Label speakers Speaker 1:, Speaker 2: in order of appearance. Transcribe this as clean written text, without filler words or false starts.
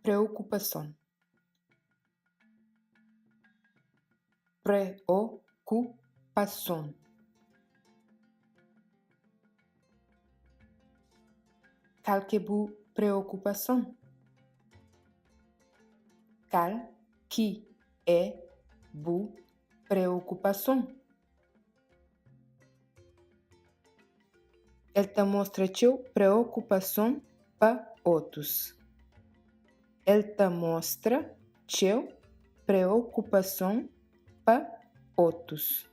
Speaker 1: Preokupason Pre-o-ku-pa-son Kal k'é bu preokupason? Kal ki é bu preokupason? El ta mostra txeu preokupason pa otus. El ta mostra txeu preokupason pa otus.